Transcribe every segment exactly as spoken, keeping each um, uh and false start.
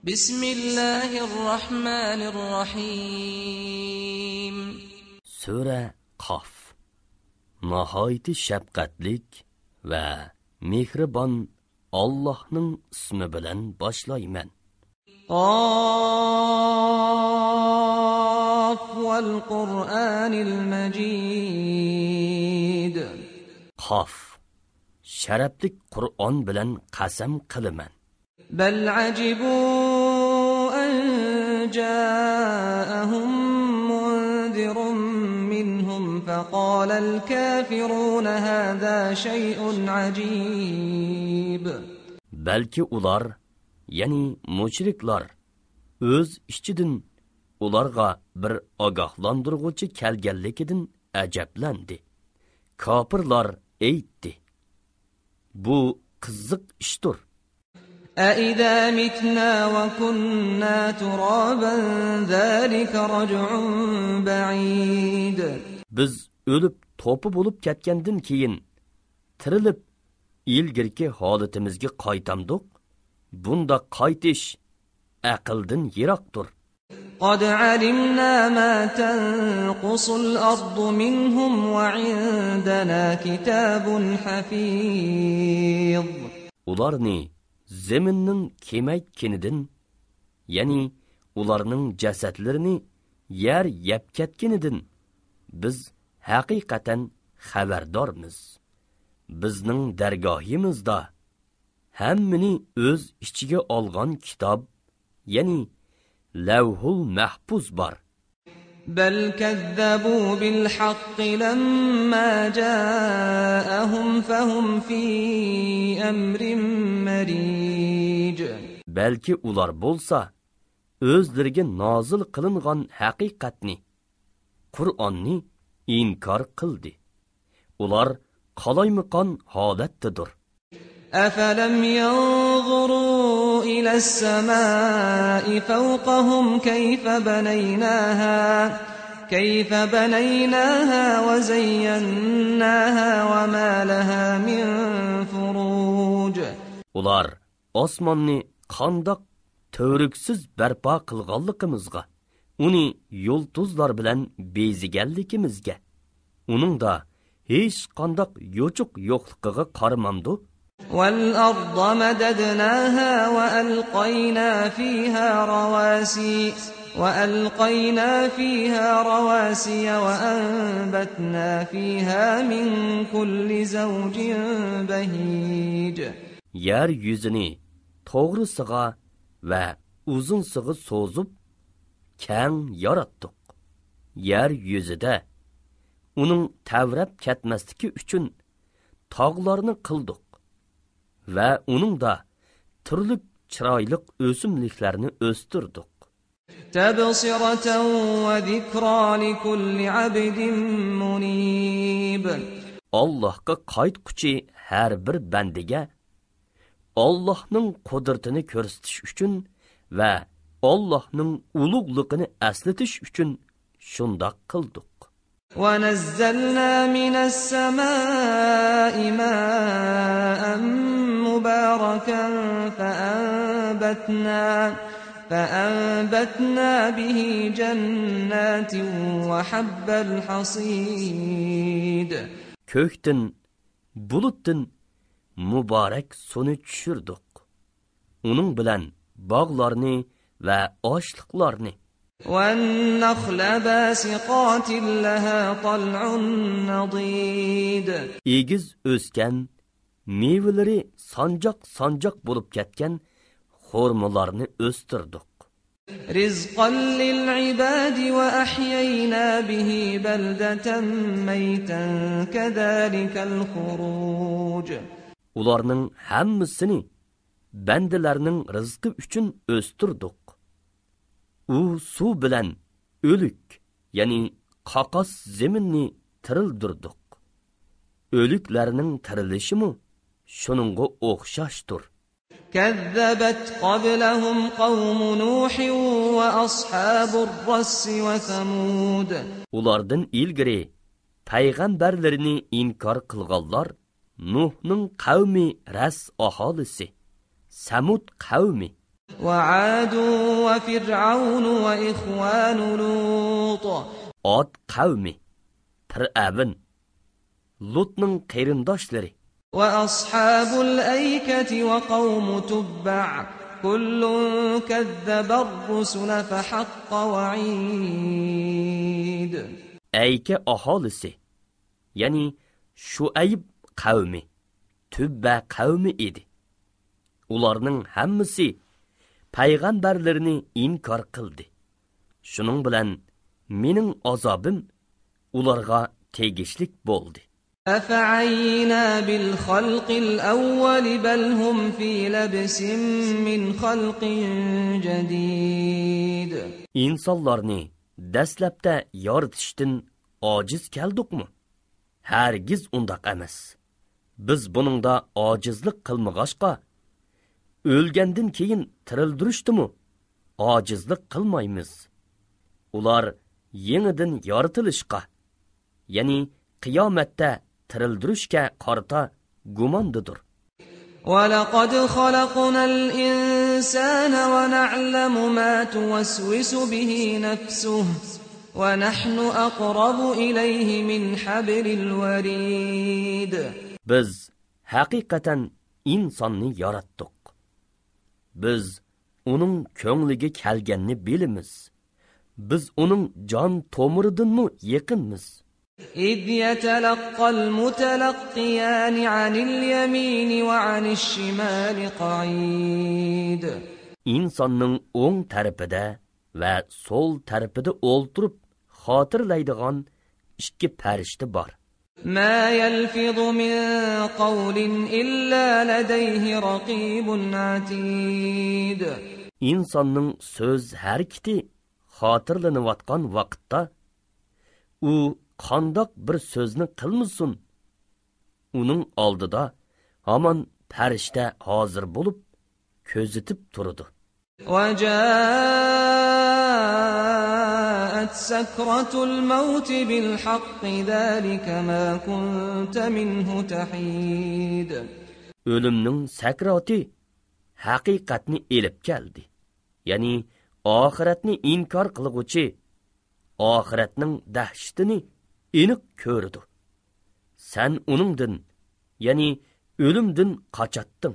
بسم الله الرحمن الرحيم. سۈرە قاف. ناھايىتى شەپقەتلىك ۋە مېھرىبان ئاللاھنىڭ ئىسمى بىلەن باشلايمەن. قاف والقرآن المجيد. قاف. شەرەپلىك قۇرئان بىلەن قەسەم قىلىمەن. بل عجبوا أن جاءهم منذر منهم فقال الكافرون هذا شيء عجيب. بەلكى ئۇلار، يەنى مۇشرىكلار، ئۆز ئىچىدىن ئۇلارغا بىر ئاگاھلاندۇرغۇچى كەلگەنلىكىدىن ئەجەبلەندى. كاپىرلار ئېيتتى: بۇ قىزىق ئىشتۇر. أَإِذَا مِتْنَا وَكُنَّا تُرَابًا ذَلِكَ رَجْعٌ بَعِيدٌ. بىز ئۆلۈپ توپا بولۇپ كەتكەندىن كېيىن تىرىلىپ، ئىلگىرىكى ھالىتىمىزگە قايتامدۇق؟ بۇنداق قايتىش ئەقىلدىن يىراقتۇر. قَدْ عَلِمْنَا مَا تَنْقُصُ الْأَرْضُ مِنْهُمْ وَعِنْدَنَا كِتَابٌ حَفِيظٌ. ئۇلارنى زېمىننىڭ كېمەيتكىنىدىن، يەنى ئۇلارنىڭ جەسەتلىرىنى يەر يەپ كەتكىنىدىن بىز ھەقىقەتەن خەۋەردارمىز. بىزنىڭ دەرگاھىمىزدا ھەممىنى ئۆز ئىچىگە ئالغان كىتاب، يەنى لەۋھۇل مەھپۇز بار. بَلْ كَذَّبُوا بِالْحَقِّ لَمَّا جَاءَهُمْ فَهُمْ فِي أَمْرٍ مَرِيجٍ. بەلكى ئۇلار بولسا ئۆزلىرىگە نازىل قىلىنغان ھەقىقەتنى، قۇرئاننى ئىنكار قىلدى. ئۇلار قالايمىقان ھالەتتىدۇر. أَفَلَمْ يَنْظُرُوا إِلَى السَّمَاءِ فَوْقَهُمْ كَيْفَ بَنَيْنَاهَا، كَيْفَ بَنَيْنَاهَا وَزَيَّنَّاهَا وَمَا لَهَا مِنْ فُرُوجٍ. ئۇلار ئاسماننى قانداق تۈۋرۈكسىز بەرپا قىلغانلىقىمىزغا، ئۇنى يۇلتۇزلار بىلەن بېزىگەنلىكىمىزگە، ئۇنىڭدا ھېچقانداق يوچۇق يوقلۇقىغا قارىمامدۇ؟ وَالْأَرْضَ مَدَدْنَاهَا وَأَلْقَيْنَا فِيهَا رَوَاسِيَ، وَأَلْقَيْنَا فِيهَا رَوَاسِيَ وَأَنْبَتْنَا فِيهَا مِنْ كُلِّ زَوْجٍ بَهِيجٍ. يەر يۈزىنى توغرىسىغا ۋە ئۇزۇنسىغا سوزۇپ، كەڭ ياراتتۇق. يەر يۈزىدە ئۇنىڭ تەۋرەپ كەتمەسلىكى ئۈچۈن تاغلارنى قىلدۇق ۋە ئۇنىڭدا تۈرلۈك چىرايلىق ئۆسۈملۈكلەرنى ئۆستۈردۇق. تَبْصِرَةً وَذِكْرَى لِكُلِّ عَبْدٍ مُنِيبٍ. ئاللاھقا قايتقۇچى ھەر بىر بەندىگە ئاللاھنىڭ قۇدرىتىنى كۆرسىتىش ئۈچۈن ۋە ئاللاھنىڭ ئۇلۇغلۇقىنى ئەسلىتىش ئۈچۈن شۇنداق قىلدۇق. وَنَزَّلْنَا مِنَ السَّمَاءِ مَاءً مُبَارَكًا فَأَنْبَتْنَا، فَأَنْبَتْنَا بِهِ جَنَّاتٍ وَحَبَّ الْحَصِيدِ. كۆكتىن، بۇلۇتتىن مۇبارەك سۇنى چۈشۈردۇق. ئۇنىڭ بىلەن باغلارنى ۋە ئاشلىقلارنى، وَالنَّخْلَ بَاسِقَاتٍ لَهَا طَلْعٌ نَضِيدٌ. ئېگىز ئۆسكەن، مېۋىلىرى سانجاق-سانجاق بولۇپ كەتكەن خورمىلارنى ئۆستۈردۇق. رِزْقًا لِلْعِبَادِ وَأَحْيَيْنَا بِهِ بَلْدَةً مَيْتًا كَذَلِكَ الْخُرُوجُ. ئۇلارنىڭ ھەممىسىنى بەندىلەرنىڭ رىزقى ئۈچۈن ئۆستۈردۇق. ئۇ سۇ بىلەن ئۆلۈك، يەنى قاقاس زېمىننى تىرىلدۈردۇق. ئۆلۈكلەرنىڭ تىرىلىشىمۇ شۇنىڭغا ئوخشاشتۇر. كَذَّبَتْ قَبْلَهُمْ قَوْمُ نُوحٍ وَأَصْحَابُ الرَّسِّ وَثَمُودُ. ئۇلاردىن ئىلگىرى پەيغەمبەرلىرىنى ئىنكار قىلغانلار نۇھنىڭ قەۋمى رەس ئاھالىسى، سەمۇد قەۋمى، وعاد وفرعون وإخوان لوط. ئاد قەۋمى، پىرئەۋن، لۇتنىڭ قېرىنداشلىرى. وأصحاب الأيكة وقوم تبع كل كذب الرسل فحق وعيد. ئەيكە ئاھالىسى، يەنى شۇئەيب قەۋمى، تۈببە قەۋمى ئىدى. ئۇلارنىڭ ھەممىسى پەيغەمبەرلىرىنى ئىنكار قىلدى. شۇنىڭ بىلەن مېنىڭ ئازابىم ئۇلارغا تېگىشلىك بولدى. أفعينا بالخلق الأول بل هم في لبس من خلق جديد. ئىنسانلارنى دەسلەپتە يارىتىشتىن ئاجىز كەلدۇقمۇ؟ ھەرگىز ئۇنداق ئەمەس. بىز بۇنىڭدا ئاجىزلىق قىلمىغاچقا، ئۆلگەندىن كېيىن تىرىلدۈرۈشتىمۇ ئاجىزلىق قىلمايمىز. ئۇلار يېڭىدىن يارىتىلىشقا، يەنى قىيامەتتە تىرىلدۈرۈشكە قارىتا گۇماندىدۇر. ولقد خلقنا الإنسان ونعلم ما توسوس به نفسه ونحن أقرب إليه من حبل الوريد. بىز ھەقىقەتەن ئىنساننى ياراتتۇق. بىز ئۇنىڭ كۆڭلىگە كەلگەننى بىلىمىز. بىز ئۇنىڭ جان تومۇرىدىنمۇ يېقىنمىز. إذ يتلقى المتلقيان عن اليمين وعن الشمال قعيد. ئىنساننىڭ ئوڭ تەرىپىدە ۋە سول تەرىپىدە ئولتۇرۇپ خاتىرىلەيدىغان ئىككى پەرىشتە بار. ما يلفظ من قول إلا لديه رقيب عتيد. ئىنساننىڭ سۆز ھەرىكىتى خاتىرىلىنىۋاتقان ۋاقىتتا، ئۇ قانداق بىر سۆزنى قىلمىسۇن، ئۇنىڭ ئالدىدا ھامان پەرىشتە ھازىر بولۇپ، كۆزىتىپ تۇرىدۇ. وجاءت سكرة الموت بالحق ذلك ما كنت منه تحيد. ئۆلۈمنىڭ سەكراتى ھەقىقەتنى ئېلىپ كەلدى. يەنى ئاخىرەتنى ئىنكار قىلغۇچى ئاخىرەتنىڭ دەھشىتىنى ئېنىق كۆرىدۇ. سەن ئۇنىڭدىن، يەنى ئۆلۈمدىن قاچاتتىڭ.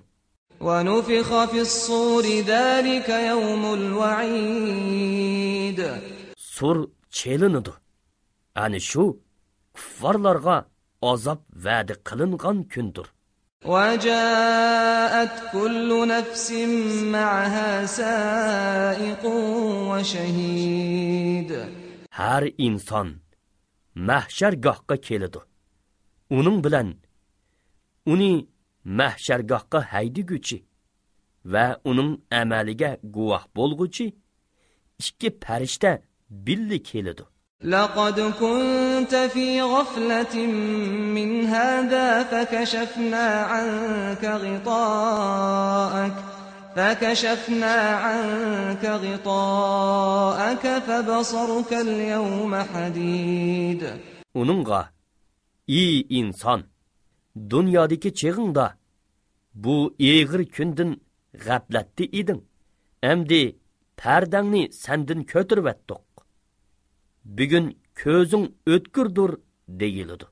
ونفخ في الصور ذلك يوم الوعيد. سۇر چېلىنىدۇ. ئەنە شۇ كۇففارلارغا ئازاب ۋەدە قىلىنغان كۈندۇر. وجاءت كل نفس معها سائق وشهيد. ھەر ئىنسان مەھشەرگاھقا كېلىدۇ. ئۇنىڭ بىلەن ئۇنى مەھشەرگاھقا ھەيدىگۈچى ۋە ئۇنىڭ ئەمەلىگە گۇۋاھ بولغۇچى ئىككى پەرىشتە بىللە كېلىدۇ. لقد كنت في غفلة من هذا فكشفنا عنك غطاءك، فكشفنا عنك غطاءك فبصرك اليوم حديد. ئۇنىڭغا، ئى ئىنسان، دۇنيادىكى چېغىڭدا بۇ ئېغىر كۈندىن غەپلەتتە ئىدىڭ. ئەمدى پەردەڭنى سەندىن كۆتۈرۈۋەتتۇق. بۈگۈن كۆزۈڭ ئۆتكۈردۇر دېيىلىدۇ.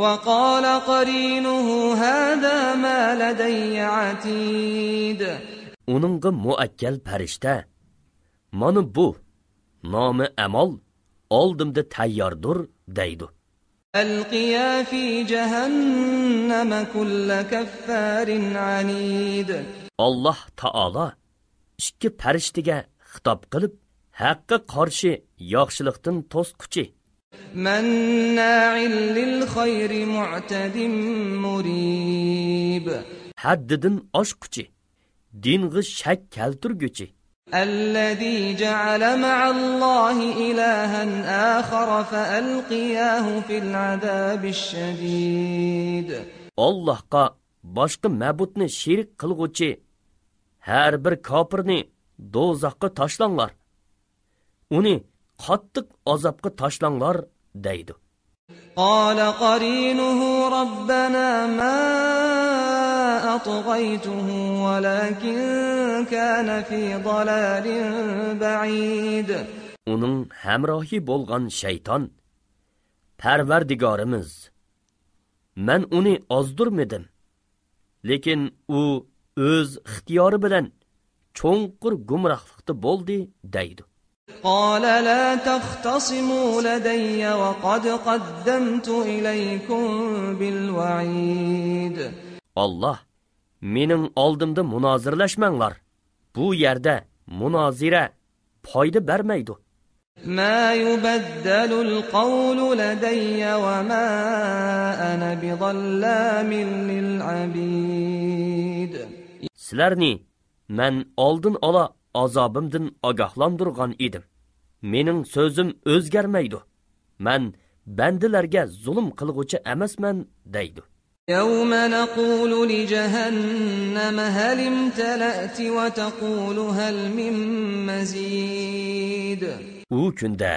وقال قرينه هذا ما لدي عتيد. ئۇنىڭغا مۇئەككەل پەرىشتە، مانا بۇ، نامە ئەمال ئالدىمدا تەيياردۇر دەيدۇ. ألقيا في جهنم كل كفار عنيد. ئاللاھ تائالا ئىككى پەرىشتىگە خىتاب قىلىپ، ھەققە قارشى ياخشىلىقتىن توسقۇچى، مناع للخير معتد مريب. ھەددىدىن ئاشقۇچى، دىنغا شەك كەلتۈرگۈچى. الذي جعل مع الله إلها آخر فألقياه في العذاب الشديد. ئاللاھقا باشقا مەبۇدنى شېرىك قىلغۇچى ھەر بىر كاپىرنى دوزاخقا تاشلاڭلار. ئۇنى قاتتىق ئازابقا تاشلاڭلار دەيدۇ. قال قرينه ربنا ما أطغيته ولكن كان في ضلال بعيد. ئۇنىڭ ھەمراھى بولغان شەيتان، پەرۋەردىگارىمىز، مەن ئۇنى ئازدۇرمىدىم، لېكىن ئۇ ئۆز ئىختىيارى بىلەن چوڭقۇر گۇمراھلىقتا بولدى، دەيدۇ. قال لا تختصموا لدي وقد قدمت إليكم بالوعيد. ئاللاھ، مېنىڭ ئالدىمدا مۇنازىرىلەشمەڭلار. بۇ يەردە مۇنازىرە پايدا بەرمەيدۇ. ما يبدل القول لدي وما أنا بظلام للعبيد. سىلەرنى مەن ئالدىن ئالا ئازابىمدىن ئاگاھلاندۇرغان ئىدىم. مېنىڭ سۆزۈم ئۆزگەرمەيدۇ. مەن بەندىلەرگە زۇلۇم قىلغۇچى ئەمەسمەن، دەيدۇ. يوم نقول لجهنم هل امتلأت وتقول هل من مزيد. ئۇ كۈندە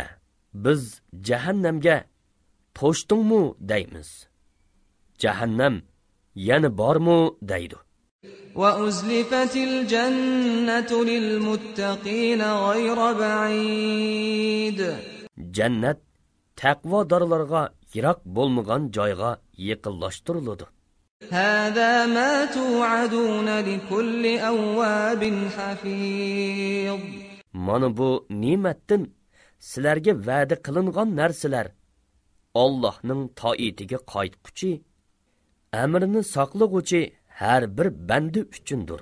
بىز جەھەننەمگە توشتۇڭمۇ دەيمىز. جەھەننەم يەنە بارمۇ دەيدۇ. وأزلفت الجنة للمتقين غير بعيد. جەننەت تەقۋادارلارغا يىراق بولمىغان جايغا يېقىنلاشتۇرۇلىدۇ. هذا ما توعدون لكل أواب حفيظ. مانا بۇ نېمەتتىن سىلەرگە ۋەدە قىلىنغان نەرسىلەر، ئاللاھنىڭ تائىتىگە قايتقۇچى، ئەمرىنى ساقلىغۇچى ھەر بىر بەندە ئۈچۈندۇر.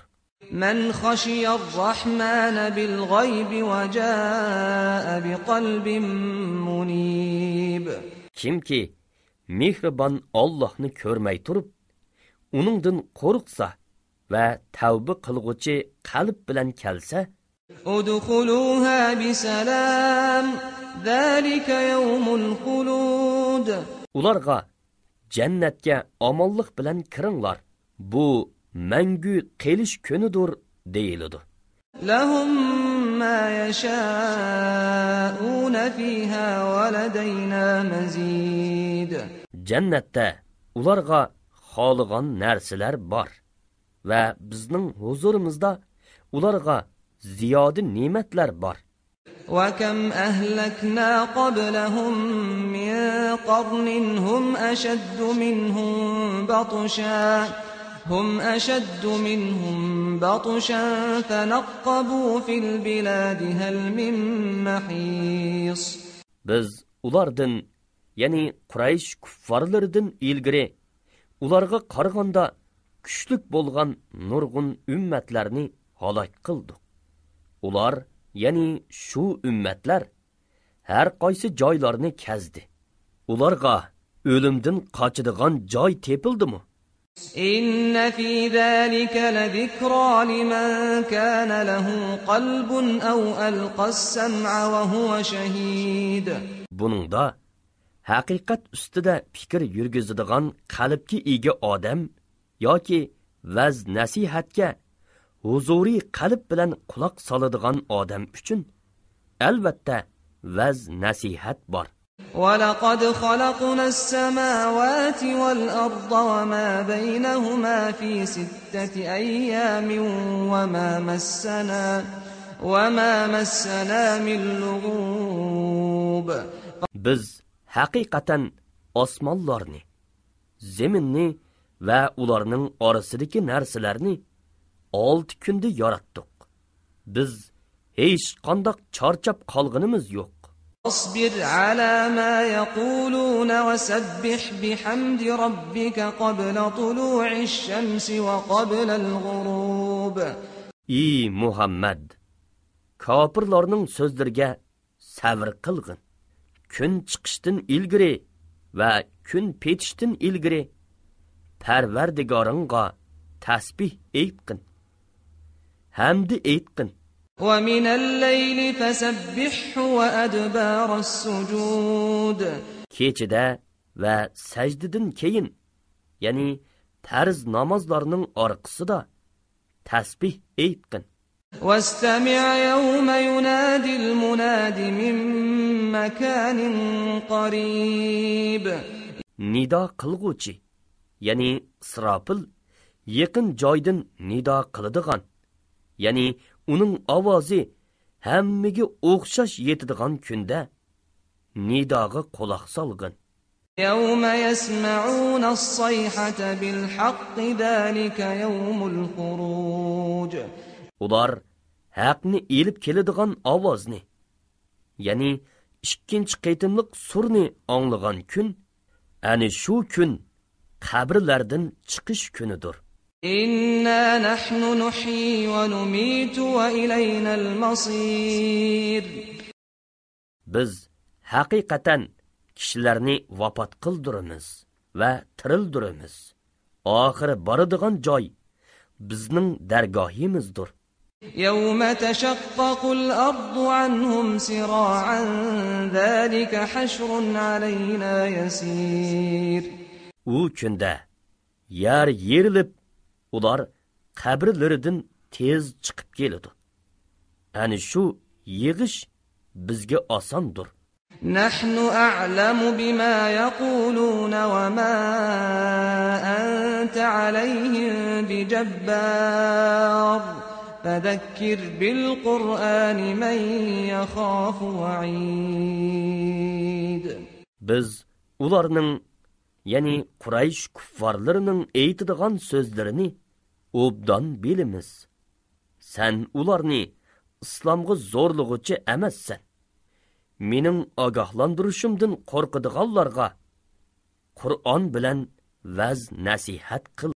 من خشي الرحمن بالغيب وجاء بقلب منيب. كىمكى مېھرىبان ئاللاھنى كۆرمەي تۇرۇپ، ئۇنىڭدىن قورقسا ۋە تەۋبە قىلغۇچى قەلب بىلەن كەلسە، ادخلوها بسلام ذلك يوم الخلود. ئۇلارغا جەننەتكە ئامانلىق بىلەن كىرىڭلار، بۇ مەڭگۈ قېلىش كۈنىدۇر، دېيىلىدۇ. لهم ما يشاءون فيها ولدينا مزيد. جەننەتتە ئۇلارغا خالىغان نەرسىلەر بار ۋە بىزنىڭ ھۇزۇرىمىزدا ئۇلارغا زىيادە نېمەتلەر بار. وكم أهلكنا قبلهم من قرن هم أشد منهم بطشا، هم أشد منهم بطشا فنقبوا في البلاد هل من محيص. بىز ئۇلاردىن، يەنى قۇرەيش كۇففارلىرىدىن ئىلگىرى ئۇلارغا قارىغاندا كۈچلۈك بولغان نۇرغۇن ئۈممەتلەرنى ھالاك قىلدۇق. ئۇلار، يەنى شۇ ئۈممەتلەر، ھەر قايسى جايلارنى كەزدى. ئۇلارغا ئۆلۈمدىن قاچىدىغان جاي تېپىلدىمۇ؟ إن في ذلك لذكرى لمن كان له قلب أو ألقى السمع وهو شهيد. بۇنىڭدا ھەقىقەت ئۈستىدە پىكىر يۈرگۈزىدىغان قەلبكە ئىگە ئادەم ياكى ۋەز-نەسىھەتكە ھۇزۇرىي قەلب بىلەن قۇلاق سالىدىغان ئادەم ئۈچۈن، ئەلۋەتتە، ۋەز-نەسىھەت بار. ولقد خلقنا السماوات والأرض وما بينهما في ستة أيام وما مسنا، وما مسنا من لغوب. بىز ھەقىقەتەن ئاسمانلارنى، زېمىننى ۋە ئۇلارنىڭ ئارىسىدىكى نەرسىلەرنى ئالتە كۈندە ياراتتۇق. بىز ھېچقانداق چارچاپ قالغىنىمىز يوق. فاصبر على ما يقولون وسبح بحمد ربك قبل طلوع الشمس وقبل الغروب. ئى مۇھەممەد، كاپىرلارنىڭ سۆزلىرىگە سەۋر قىلغىن. كۈن چىقىشتىن ئىلگىرى ۋە كۈن پېتىشتىن ئىلگىرى پەرۋەردىگارىڭغا تەسبىھ ئېيتقىن، ھەمدى ئېيتقىن. ومن الليل فسبحه وأدبار السجود. كېچىدە ۋە سەجدىدىن كېيىن، يەنى پەرز نامازلارنىڭ ئارقىسىدا تەسبىھ ئېيتقىن. واستمع يوم ينادي المناد من مكان قريب. نىدا قىلغۇچى، يەنى ئىسراپىل يېقىن جايدىن نىدا قىلىدىغان، يەنى ئۇنىڭ ئاۋازى ھەممىگە ئوخشاش يېتىدىغان كۈندە نىداغا قۇلاق سالغىن. يوم يسمعون الصيحة بالحق ذلك يوم الخروج. ئۇلار ھەقنى ئېلىپ كېلىدىغان ئاۋازنى، يەنى ئىككىنچى قېتىملىق سۇرنى ئاڭلىغان كۈن، ئەنە شۇ كۈن قەبرىلەردىن چىقىش كۈنىدۇر. إنا نحن نحيي ونميت وإلينا المصير. بىز ھەقىقەتەن كىشىلەرنى ۋاپات قىلدۇرىمىز ۋە تىرىلدۈرىمىز. ئاخىرى بارىدىغان جاي بىزنىڭ دەرگاھىمىزدۇر. يوم تشقق الأرض عنهم سراعا ذلك حشر علينا يسير. ئۇ كۈندە يەر يېرىلىپ، ئۇلار قەبرىلىرىدىن تېز چىقىپ كېلىدۇ. ئەنە شۇ يىغىش بىزگە ئاساندۇر. نحن أعلم بما يقولون وما أنت عليهم بجبار فذكر بالقرآن من يخاف وعيد. بىز ئۇلارنىڭ، يەنى قۇرەيش كۇففارلىرىنىڭ ئېيتىدىغان سۆزلىرىنى ئوبدان بىلىمىز. سەن ئۇلارنى ئىسلامغا زورلىغۇچى ئەمەسسەن. مېنىڭ ئاگاھلاندۇرۇشۇمدىن قورقىدىغانلارغا قۇرئان بىلەن ۋەز-نەسىھەت قىل.